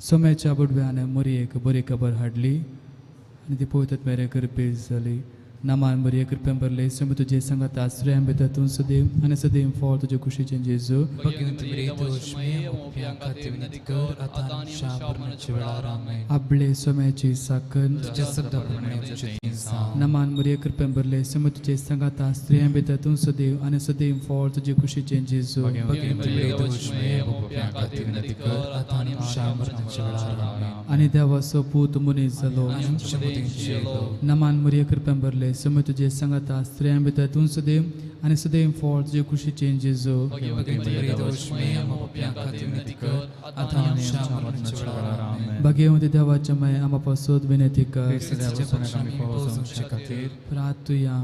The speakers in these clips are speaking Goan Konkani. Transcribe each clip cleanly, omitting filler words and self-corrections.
सोम्याच्या बुडव्यान मोरयेक बरी खबर हाडली आनी ती पवित्र मेरे कृपेस जाली. नामान मरिये कृपेन भरले, सोम्या तुजे सांगाता, स्त्रियां भितर तूं सदैव आनी सदैव फळ तुजे कुशीचें जेजू. भगिनी मरिये दोशमय आमच्या खातीर विनंती कर आतां आनी आमच्या मरणाच्या वेळार. आमेन. आपले सोम्याची साखर तुझ्या शब्दा प्रमाणे तुझे जावं. नामान मरिये कृपेन भरले, सोम्या तुजे सांगाता, स्त्रियां भितर तूं सदैव आनी सदैव फळ तुजे कुशीचें जेजू. भगिनी मरिये दोशमय आमच्या खातीर विनंती कर आतां आनी आमच्या मरणाच्या वेळार. आमेन. आनी देवाचो पूत मनीस जालो आनी आमच्या मदीं जियेलो. नामान मरिये कृपेन भरले, सोम्या तुजे सांगाता, स्त्रियां भितर तूं सदैव आनी सदैव फळ तुजे कुशीचें जेजू. भगिनी मरिये दोशमय आमच्या खातीर विनंती कर आतां आनी आमच्या मरणाच्या वेळार. आमेन. भाग्यवंती देवाच्या माय आमा पासत विनंती कर. क्रिस्ताच्या पक्षान आमी पावोवचे खातीर. प्रार्थुया.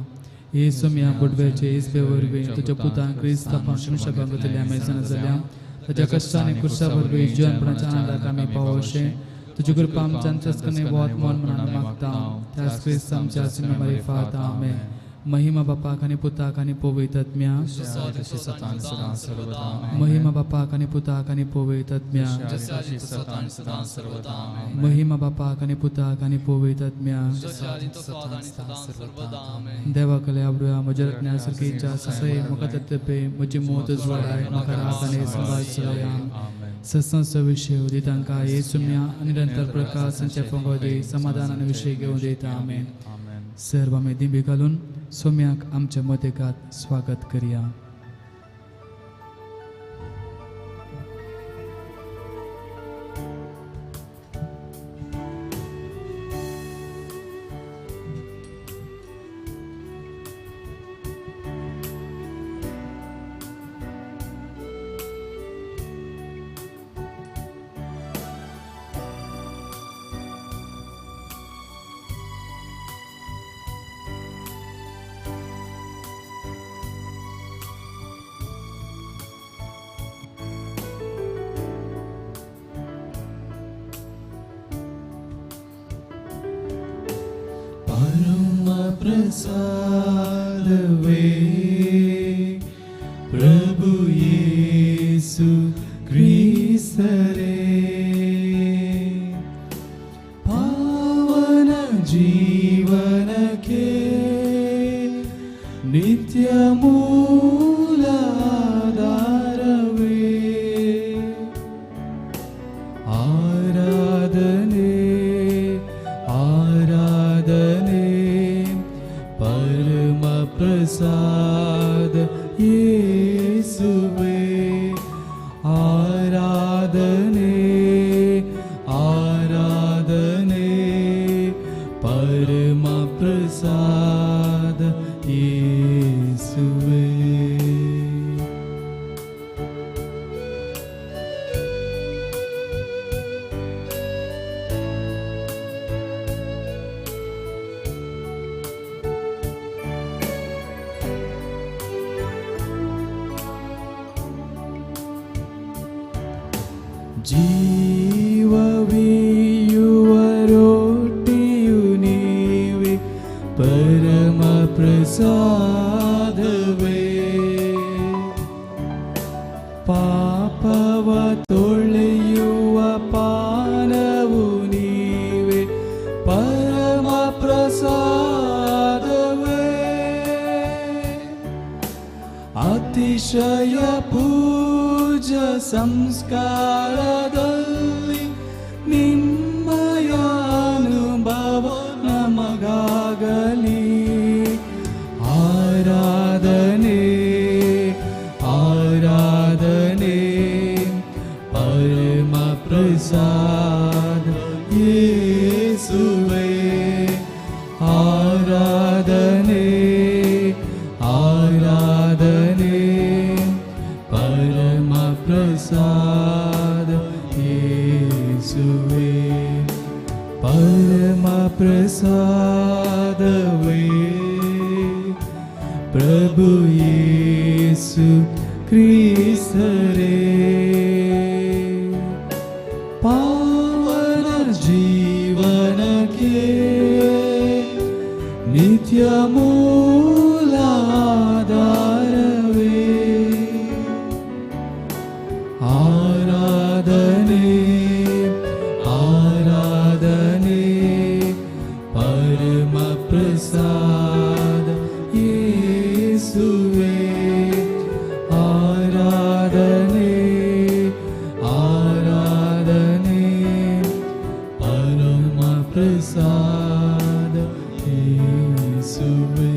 हे सोम्या बुडव्याचे इसबे वरवीं तुज्या पुतान क्रिस्तापान मनशाभांगतल्या मेजना जाल्या ताच्या कश्टांनी कुर्सा वरवीं जिवनपणाच्या आनंदाक आमी पावोवशें तुजी कृपा आमच्या अंतस्करणे वत मन म्हूण मागता त्याच क्रिस्त आमच्या सिमे मारिफात. आमेन. महिमा बापाक आनी पुताक आनी पवित्र आत्म्या. जशी सतान सदां सर्वदा. आमेन. महिमा बापाक आनी पुताक आनी पवित्र आत्म्या. जशी सतान सदां सर्वदा. आमेन. महिमा बापाक आनी पुताक आनी पवित्र आत्म्या. सतान सदां सर्वदा. आमेन. देवा कले आवडुया म्हज्या रत्न्या सारकी इच्छा ससय म्हाका तत्पे म्हजी मोत उजवाडाय म्हाका राग आनी संभाळ चलया. आमेन. सत्संग विशय दी तांकां हे सुम्या आनी निरंतर प्रकाश तांच्या फोंगो दी समाधान आनी विशय घेवन दिता. आमेन. आमेन. सर्व आमी दिंबी घालून सोम्याक आमच्या मदेकात स्वागत करया. परम प्रसाद वे प्रभु येसु क्रिस्त रे, पावन जीवन के नित्य मूल आधार वे। आराधने आराधने परम प्रसाद येसुवे। आराधने आराधने परम प्रसाद येसुवे। ಜೀವವಿಯುವ ರೊಟ್ಟಿಯು ನೀವೇ ಪರಮ ಪ್ರಸಾದವೇ। ಪಾಪವ ತೊಳೆಯುವ ಪಾನವು ನೀವೇ ಪರಮ ಪ್ರಸಾದವೇ। ಅತಿಶಯ ಪೂಜಾ ಸಂಸ್ಕಾರದಲ್ಲಿ ನಿಮ್ಮಯ ಅನುಭವ ನಮಗಾಗಲಿ। ಆರಾಧನೆ ಆರಾಧನೆ ಪರಮ ಪ್ರಸಾದ ಯೇಸುವೆ। ಆರಾಧನೆ ಆರಾಧನೆ ಪರಮ ಪ್ರಸಾದ ಯೇಸುವೆ। ಪರಮ ಪ್ರಸಾದವೇ ಪ್ರಭು ಯೇಸು ಕ್ರಿಸ್ತರೇ, ಪಾವನ ಜೀವನಕ್ಕೆ ನಿತ್ಯ ಮೂಲಾಧಾರವೇ। ಆರಾಧನೆ प्रसाद येसुवे.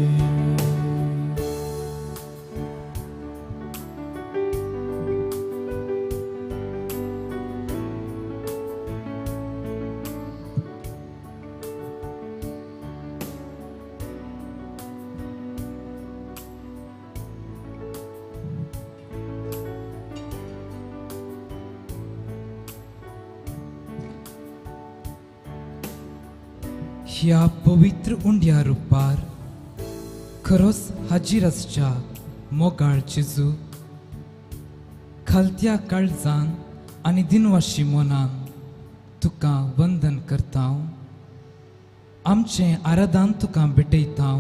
ह्या पवित्र उंड्या रुपार खरोच हाजीर आसच्या मोगाळ जेजू, खालत्या काळजान आनी दिनवाशी मनान तुका वंदन करता, आमचें आराधन तुका भेटयता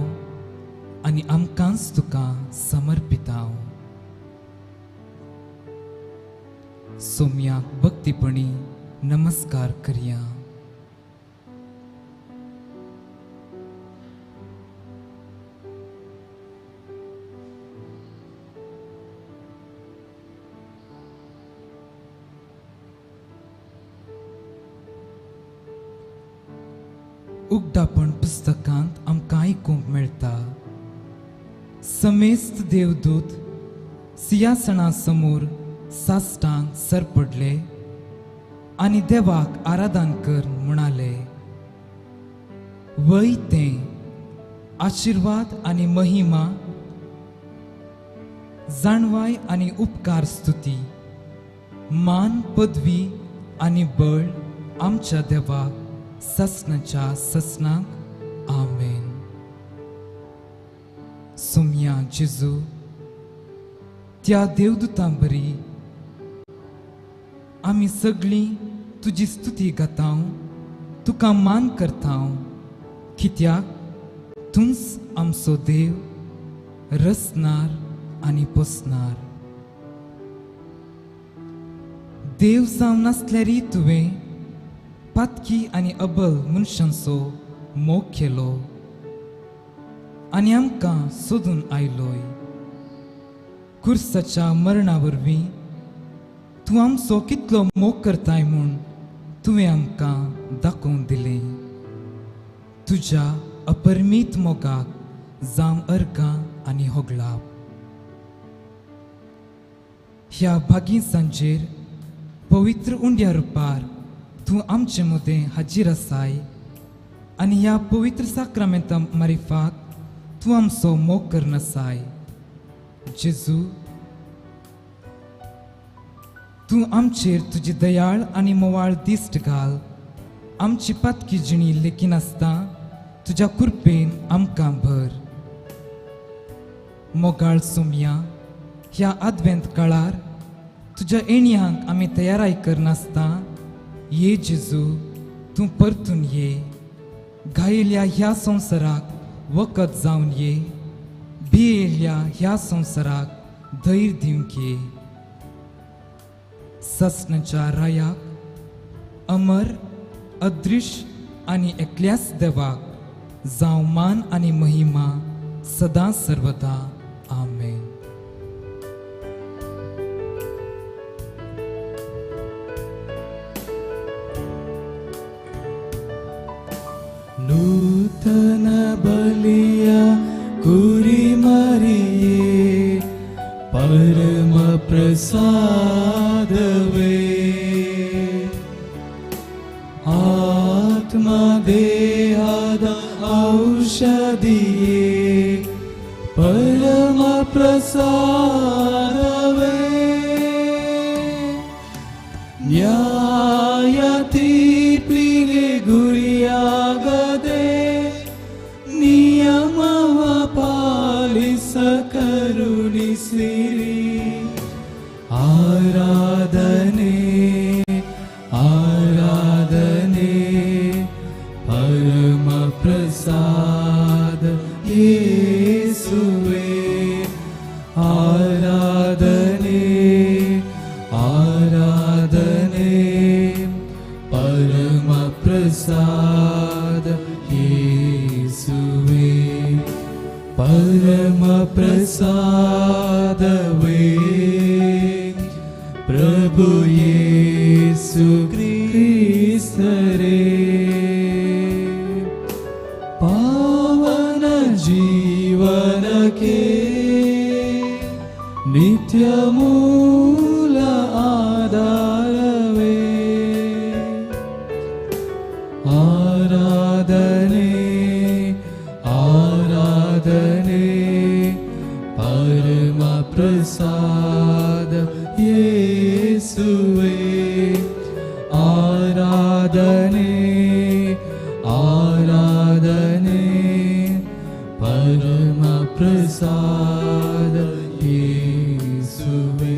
आनी आमकांच तुका समर्पिता. सोम्याक भक्तीपणी नमस्कार करया. उगडापण पुस्तकांत आमकां आयकूंक मेळटा, समेस्त देवदूत सिंहासना समोर साश्टांग सर पडले आनी देवाक आराधन कर म्हणाले, वय तें आशिर्वाद आनी महिमा, जाणवाय आनी उपकार स्तुती, मान पदवी आनी बळ आमच्या देवाक ससनाच्या ससनाक. आमेन. सोम्या जेजू, त्या देवदूतां बरी आमी सगळीं तुजी स्तुती गाताव, तुका मान करताव, कित्याक तूंच आमचो देव, रचणार आनी पोसणार. देव जावन नासल्यारी तुवें पातकी आनी अबल मनशांचो मोग केलो आनी आमकां सोदून आयलोय. कुर्साच्या मरणा वरवीं तूं आमचो कितलो मोग करताय म्हूण तुवें आमकां दाखोवन दिलें. तुज्या अपरमीत मोगाक जावं अर्गां आनी होगळाप. ह्या भागी सांजेर पवित्र उंड्या रुपार तूं आमचे मदें हाजीर आसाय आनी ह्या पवित्र साक्रामेंता मारिफात तूं आमचो मोग करनासाय. जेजू, तूं आमचेर तुजी दयाळ आनी मोवाळ दिश्ट घाल, आमची पातकी जिणी लेखिनासतना तुज्या कृपेन आमकां भर. मोगाळ सोम्या, ह्या आदवेंत काळार तुज्या येण्यांक आमी तयाराय करनासतना ये जेजू, तूं परतून ये. घायिल्ल्या ह्या संवसाराक वखद जावन ये, भियेल्ल्या ह्या संवसाराक धैर्य दिवंक ये. ससनाच्या रायाक, अमर अदृश्य आनी एकल्याच देवाक जावं मान आनी महिमा सदां सर्वदा. आमेन. नूतन बलिय कुरी मरिये परम प्रसादवे, आत्मा देहाद औषधिये परम प्रसादवे, न्याय ತೀರ್ಪಿಗೆ ಗುರಿಯಾಗದೆ ನಿಯಮವ ಪಾಲಿಸ ಕರುಣಿಸಿರಿ. ಆರಾಧನೆ ಆರಾಧನೆ ಪರಮ ಪ್ರಸಾದ ಯೇಸುವೆ, ಆರಾಧನೆ ಆರಾಧನೆ ಪರಮ ಪ್ರಸಾದ ಯೇಸುವೆ, ಪರಮ ಪ್ರಸಾದವೇ ಪ್ರಭು ಯೇಸು ಕ್ರಿಸ್ತರೇ. नित्यमूल आधारवे. आराधने आराधने परम प्रसाद येसुवे. आराधने आराधने परम प्रसाद येसुवे.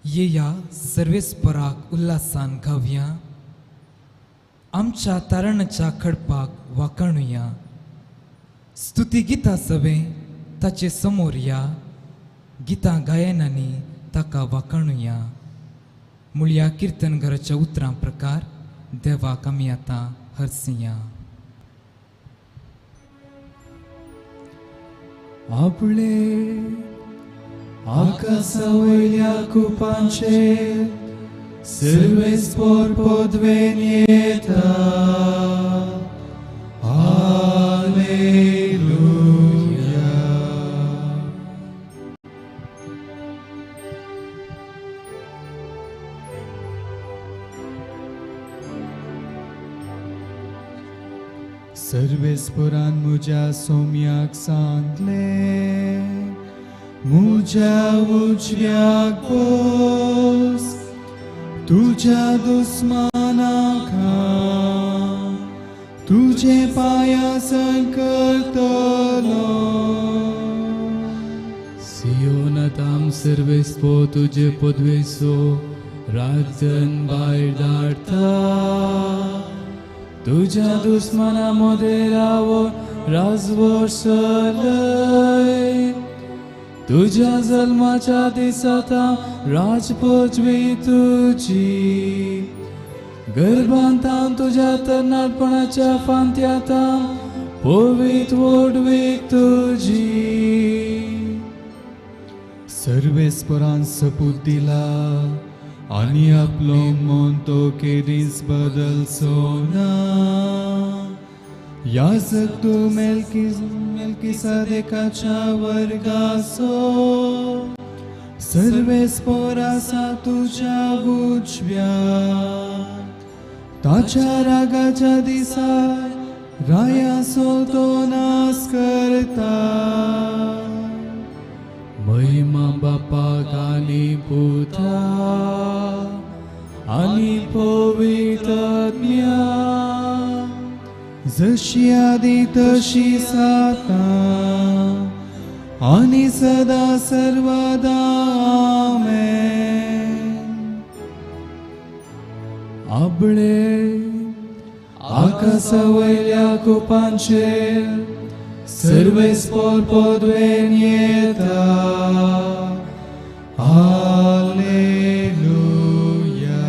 येया सर्वेस्पराक उल्हासान गावया, आमच्या तारणाच्या खडपाक वाकाणुया. स्तुती गितां सवें ताचे समोर या, गितां गायनांनी ताका वाकाणुया. मुळया किर्तन घराच्या उतरां प्रकार देवाक आमी आतां हरसिया. आपले आकाशा वयल्या कुपांचेर सर्वेस्पोर पदवेन येता. हालेलुया. सर्वेस्पोरान म्हज्या सोम्याक सांगलें, म्हज्या उजव्याक बस, तुज्या दुस्मानाक हांव तुजे पांयासन करतलो. सियोनाताम सर्वेस्पो तुजे पदवेसो राजन भायर धाडटा. तुज्या दुस्माना मदें रावो राजवट चलय. तुज्या जल्माच्या दिसा राजपदवी तुजी. गर्भांतान तुज्या तरणाटपणाच्या फांत्यातान पवित्र व्हडवीक तुजी. सर्वेस्परान सपूत दिला आनी आपलो मन तो केदींच बदलचो ना. याजक तूं मेल्किसदेकाच्या वर्गाचो, सर्वेस्पोर आसा तुज्या उजव्या. ताच्या रागाच्या दिसा रायासो तो नाश करता. महिमा बापाक आनी पुताक आनी पवित्र आत्म्याक, जशी आदी तशी आतां आनी सदा सर्वदा. आमेन. आपले आकाशा वयल्या कुपांचेर सर्वेस्पोर पदवेन येता. हालेलुया.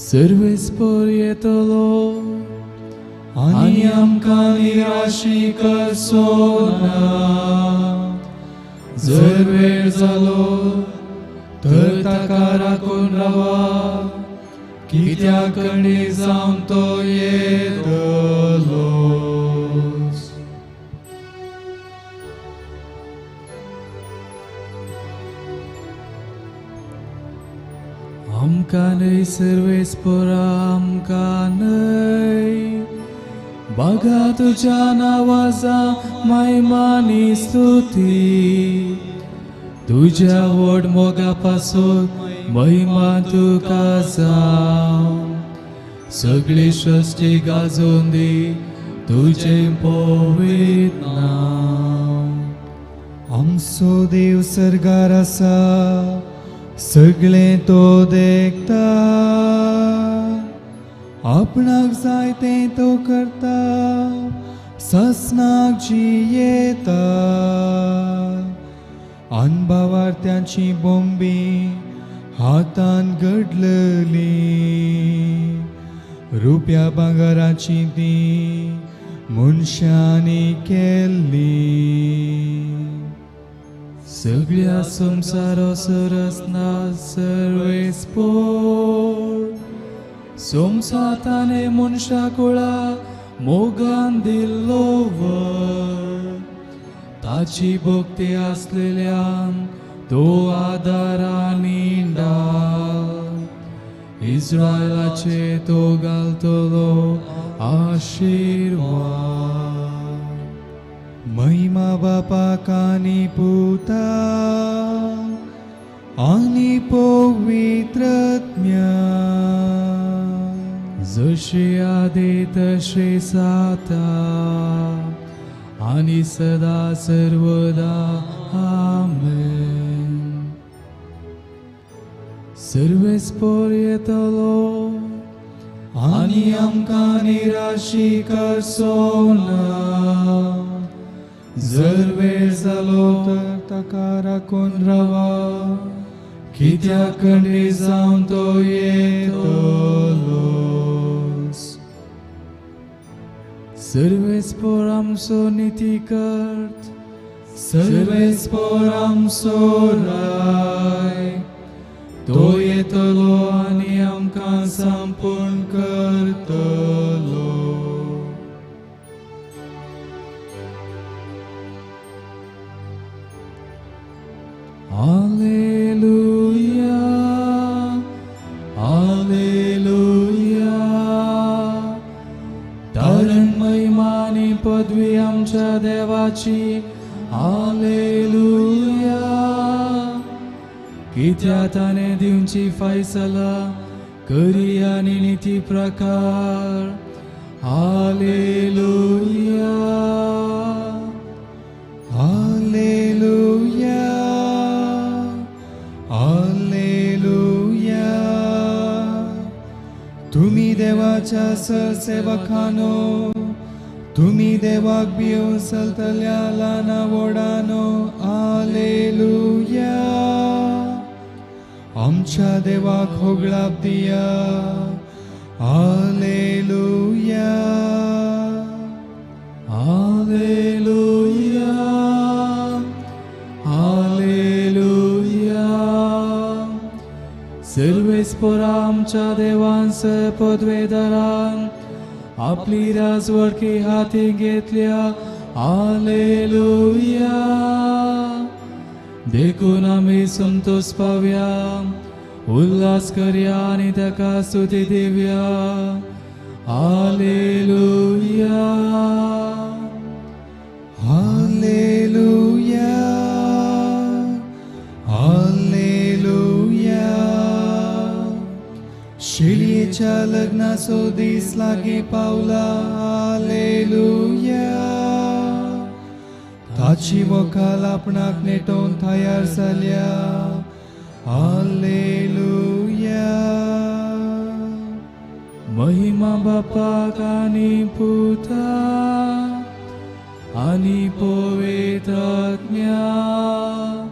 सर्वेस्पोर येतलो आनी आमकां निराशी करचो ना. जर वेळ जालो तर ताका राखून रावा, कित्याक कणी जावन तो येतलो. आमकां न्हय सर्वेस्पोरा, आमकां न्हय, बागा तुज्या नांवाचा महिमानी स्तुती. तुज्या व्हड मोगा पासून महिमा तुका जावं. सगळी सृश्टी गाजोवन दी तुजें पवित्र नांव. आमचो देव सर्गार आसा, सगळें तो देखता. आपणाक जाय तें तो करता, ससनाक जियेता. अनभावार्थ्यांची बोंबी हातान घडलली रुप्या भांगराची ती मनशांनी केल्ली. सगळ्या संवसारा सरसना सर्वेस्पोर संवसाराने मनशा कुळा मोगान दिल्लो वर ताची भक्ती आसलेल्यान तो आदारानी डाल इस्रायलाचे तो घालतलो आशिर्वाद. महिमा बापाक आनी पुताक आनी पवित्रत्म्याक जशी आदी तशी जाता आनी सदा सर्वदा आमेन. सर्वेस्पोर येतलो आनी आमकां निराशी करचो ना. जर वेळ जालो तर ताका राखून रावा कित्याक खंडी जावन तो येतलो. सर्वेस्पोर आमचो निती कर्त सर्वेस्पोर आमचो राय तो येतलो आनी आमकां संपूर्ण करतलो. Alleluia, Alleluia. तारण महिमा आनी पदवी आमच्या देवाची. आलेलुया. कित्याक ताणें दिवची फैसला करी आनी निती प्रकार. आलेलुया, आलेलुया, आलेलुया. तुमी देवाच्या सरसेवकानो तुमी देवाक भिवन चलतल्या ल्हाना व्हडानो. आलेलुया. आमच्या देवाक होगळाप दिया. आलेलुया, आलेलुया, आलेलुया. सर्वेस्पोरा आमच्या देवान पदवेदारान आपली राजवडकी हाती घेतल्या. आलेलुया. देखून आमी संतोष पावया, उल्हास करया आनी ताका स्तुती दिवया. आलेलुया, आलेलुया, आलेलुया. शिळयेच्या लग्नाचो दीस लागीं पावला. आलेलुया. ताची वखाल आपणाक नेटोवन तयार जाल्या. आलेलुया. महिमा बापाक आनी पुताक आनी पवित्र आत्म्याक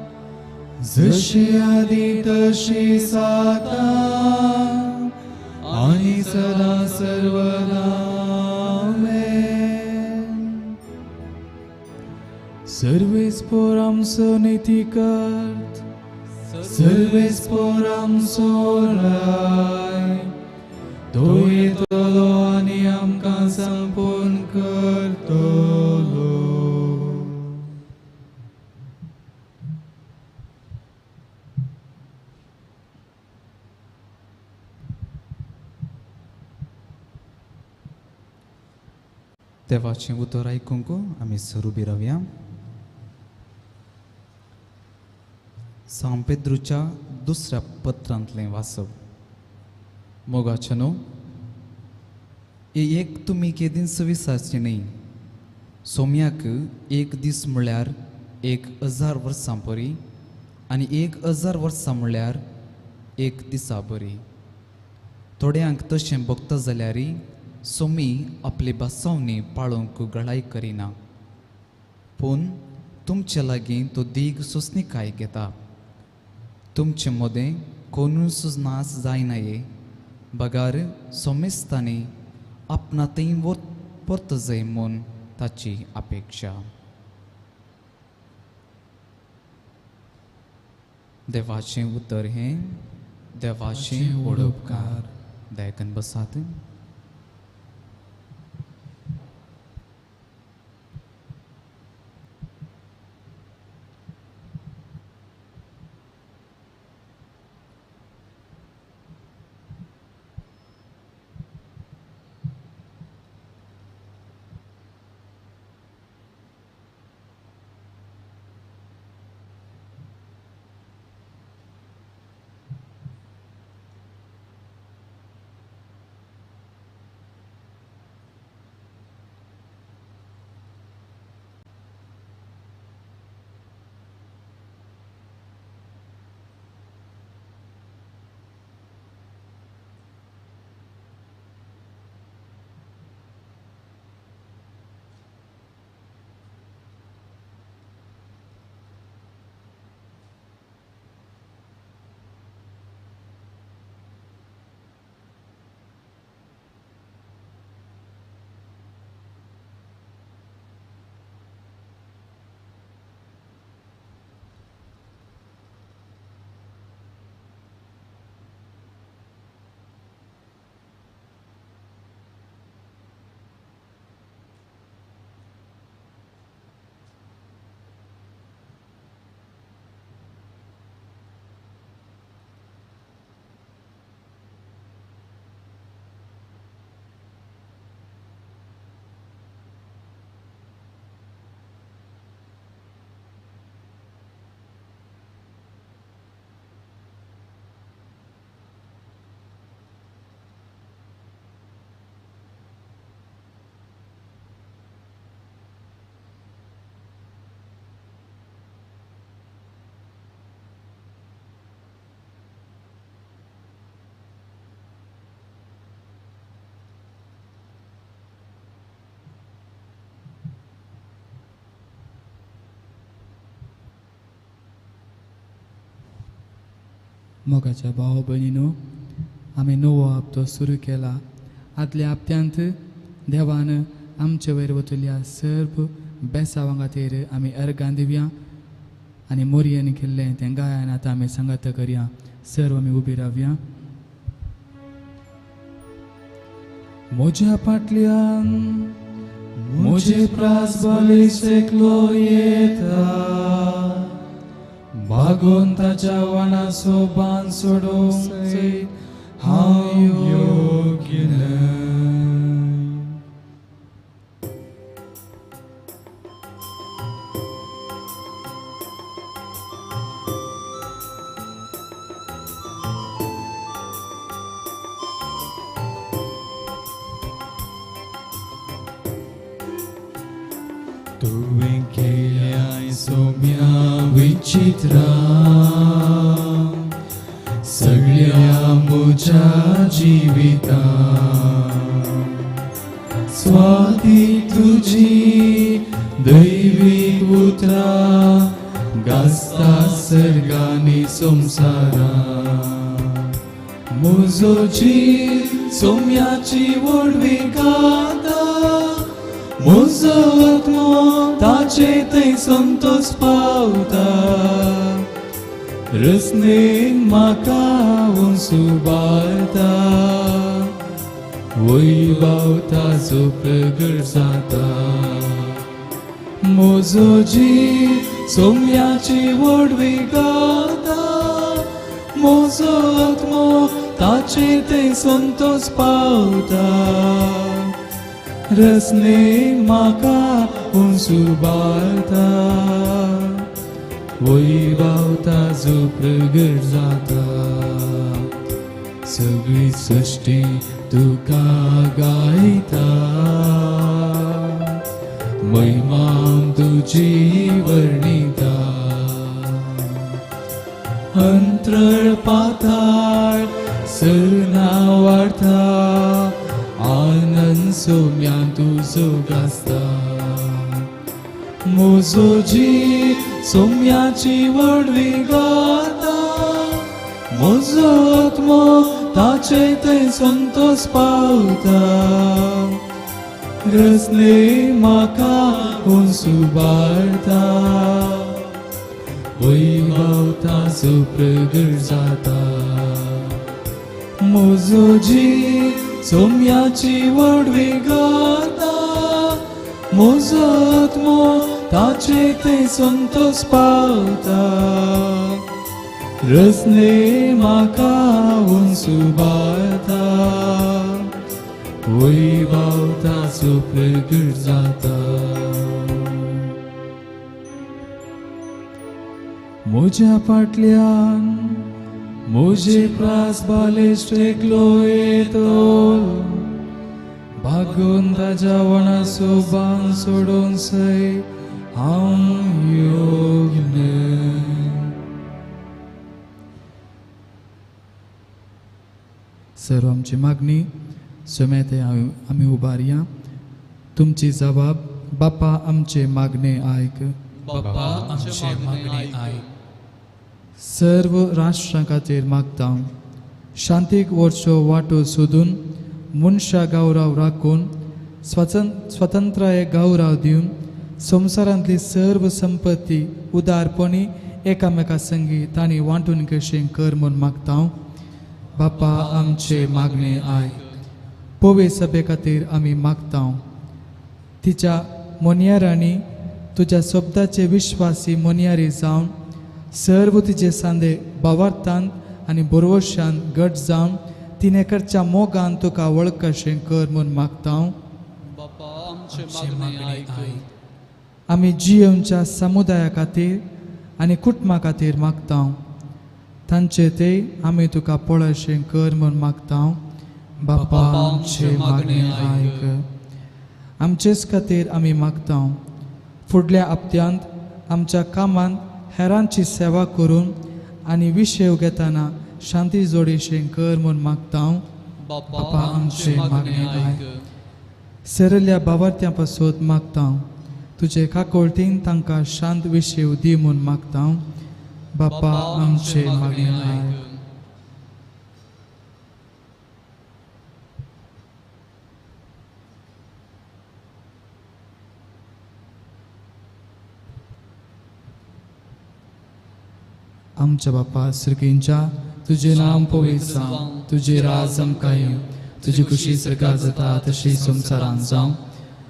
जशी आदी तशी आतां आनी सदा सर्वदा. आमेन. सर्वेस्पोर आमचो निती कर्त सर्वेस्पोर आमचो राय तो येतलो आनी आमकां संपूर्ण करतलो. देवाचें उतर आयकूंक आमी सर उबी रावया. सांत पेद्रूच्या दुसऱ्या पत्रांतलें वाचप. मोगाचें न्हू एक तुमी केदींच विसरचें न्ही. सोम्याक एक दीस म्हळ्यार 1000 वर्सां परी आनी 1000 वर्सां म्हळ्यार एक दिसा बरी. थोड्यांक तशें भोगता जाल्यार सोमी आपली बसवणी पाळोवंक गळाय करिना, पूण तुमचे लागीं तो दीग सोंसणीकाय घेता. तुमचे मदें कोणूच नाश जायनाये बगार सोमेस्तांनी आपणा थंय परत जाय म्हूण ताची अपेक्षा. देवाचें उतर हें देवाचें ओडपकार. दयाकन बसात. मोगाच्या भाव भयणीनो, आमी नवो हप्तो सुरू केला. आदल्या हप्त्यांत देवान आमचे वयर वतल्या सर्व बेसांवां खातीर आमी अर्गां दिवया आनी मोरयेन केल्लें तें गायन आतां आमी सांगात करया. सर्व आमी उबी रावया. म्हज्या फाटल्यान म्हजे प्रास बळिश्ट एकलो येता, बागोवन ताच्या वाणाचो बांद सोडोवंक हांव योग्य न्हय. तुवें केल्याय सोम्या विचित्रा सगळ्या म्हज्या जिविता, स्वाती तुजी दैवीक उतरां गाजता सर्गांनी संवसारा. म्हजो जीव सोम्याची व्हडवीक गाता, म्हजो आत्मो ताचे थंय संतोष पावता. रसनेन म्हाका उंचुबारता, वैभव ताजो प्रगट जाता. म्हजो जीव सोम्याची व्हडवीक गाता, म्हजो आत्मो ताचे थंय संतोष पावता. रसनेन म्हाका उंचुबारता, वैभव ताजो प्रगट जाता. सगळी सृश्टी तुका गायता, महिमा तुजी वर्णिता. अंतरळ पाताळ सरना वाडता, आनंद सोम्या तुजो गाजता. म्हजो जीव सोम्याची व्हडवीक गाता, म्हजो आत्मो ताचे थंय संतोष पावता. रसने म्हाका उंसुबारता वैभवता सुप्रगट जाता. म्हजो जीव सोम्याची व्हडवी गाता. म्हजो आत्मो ताचे थंय संतोष पावता. रसने म्हाका उंसुबारता वैभवता सुप्रगट जाता. म्हज्या फाटल्यान म्हजे प्रास बालिश्ट एकलो येतो. बागून ताज्या वणासो बांद सोडून सय हांव योग्य न्हय. सर्व आमची मागणी सोम्याते आमी उबारया. तुमची जबाब बापा आमचे मागणे आयक. बापा आमचे मागणे आयक. सर्व राष्ट्रां खातीर मागता. शांतीक वरचो वाटो सोदून मनशा गौरव राखून स्वतंत्राय गौरव दिवन संवसारांतली सर्व संपत्ती उदारपणी एकामेका संगी तांणी वांटून कशें कर म्हूण मागता. बापा आमचे मागणे आयक. पोवे सभे खातीर आमी मागता. तिच्या मोनयारांनी तुज्या शब्दाचे विश्वासी मोनयारी जावन सर्व तिचे सांदे बावार्थान आनी बोरवशान घट जावन तिणें करच्या मोगान तुका वळखशें कर म्हूण मागता. बापा आमचे मागणे आयक. आमी जियेवच्या समुदाया खातीर आनी कुटुंबा खातीर मागता. तांचे ते आमी तुका पळयशें कर म्हूण मागता. बापा आमचे मागणे आयक. आमचेच खातीर आमी मागता. फुडल्या हप्त्यांत आमच्या कामांत हेरांची सेवा करून आनी विशेव घेतना शांती जोडीशें कर म्हूण मागता. बापा आमचे मागणे आयक. सरल्या बावार्थ्यां पासत मागता. तुजे काकोळटीन तांकां शांत विशेव दी म्हूण मागता. बापा आमचे मागणे आयक. आमच्या बापा सर्गींच्या तुजें नांव पवित्र जावं. तुजें राज आमकां येवं. तुजी खुशी सरकार जाता तशी संवसारांत जावं.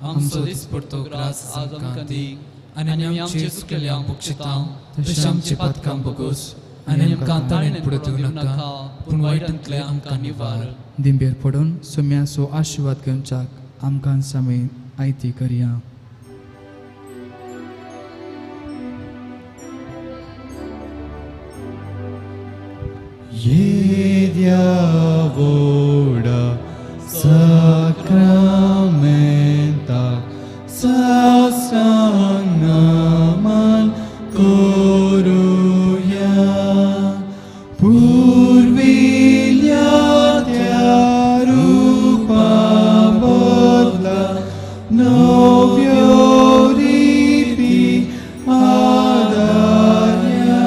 आमचो दिसपडतो ग्रास आज आमकां दी आनी आमी आमचे चुकलेल्यांक बक्षिता तशें आमचे पातकां भोगोस आनी आमकां ताणें पुढे दिवं नाका पूण वायटांतले आमकां निवार. दिंबेर पडून सोम्याचो आशिर्वाद घेवच्याक आमकां सामी आयती करया. येद्या व्हडा साक्रामेंताक साष्टांग नमन करुया. पुर्विल्या त्या रुपा बदला नव्यो रिती आदारया.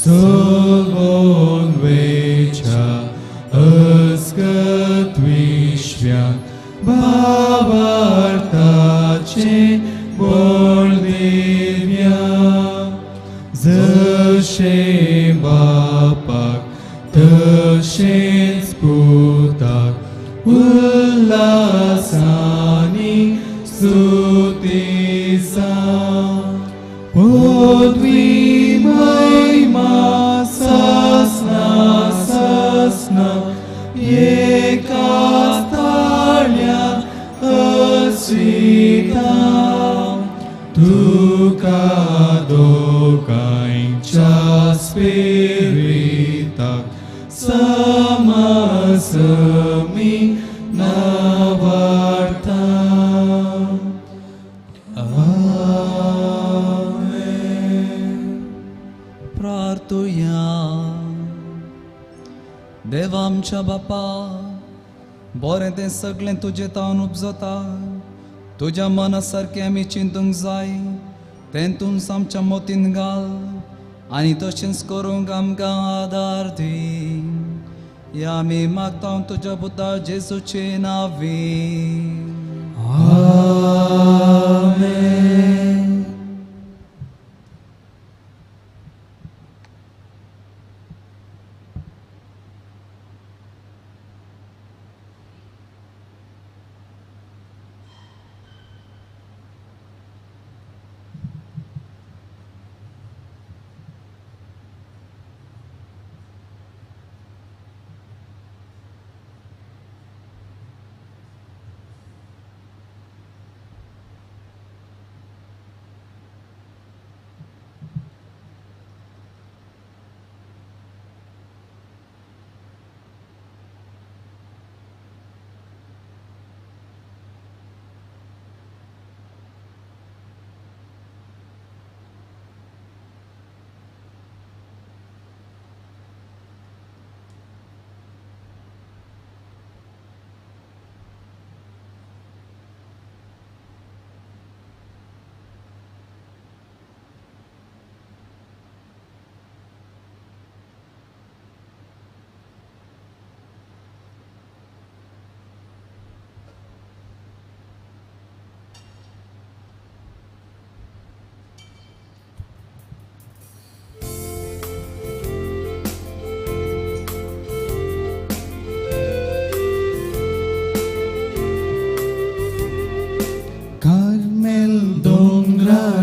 सगोन वेच्या अस्कत विश्व्याक भावार्थाचे बळ दिव्या. जशें बापाक तशेंच पुताक उल्हासानी स्तुती जावं. पदवी महिमा सासना सासना एकाच ताळ्या असिता. तुका दोगांयच्या स्पिरिताक समासमी नावार्ता. आमेन. प्रार्थुया. देवा आमच्या बापा बरें तें सगळें तुजें तावन उपजता. तुज्या मना सारकें आमी चिंतूंक जाय तें तूंच आमच्या मोतीन घाल. आनी तशेंच करूंक आमकां आदार दी. या आमी मागता तुज्या पुता जेजूचे नांवी. आमेन.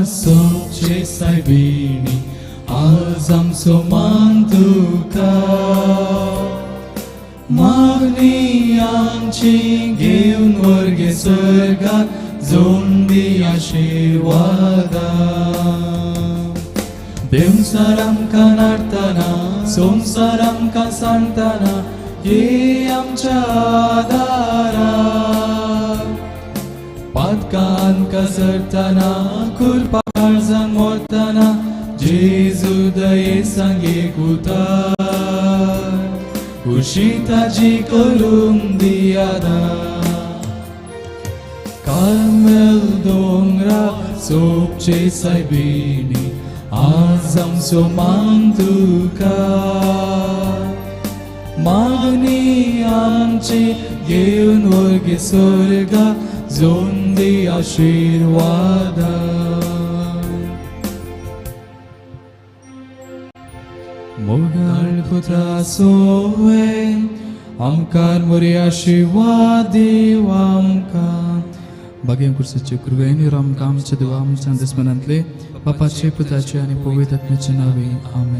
सोचे सायबिणी आज आमचो मान तुका, मागणी आमची घेवन वर्गे सर्गाक जोन दी आशिर्वादा. देवसार आमकां नाडतना, संवसार आमकां सांडतना, ये आमच्या आदारा. पातकान कसरतना, कुरपा काळजान मोरतना, जेजू दये सांगे कुतार, खुशी ताजी करून दियादा. कार्मेल दोंगरा सोपचे सायबिणी आज आमचो मान तुका, मागणी आमची घेवन वर्गे सर्गा जोन दी आशिर्वादा. मोगाळ पुत्रा सोवे आमकार मोरी आशिर्वाद दीव आमकां. बागें कुर्सीचे कृपेन आमकां आमच्या देवा आमच्या दुस्मनांतले बापाचे पुताचे आनी पवित्र आत्म्याचे नांवे. आमेन.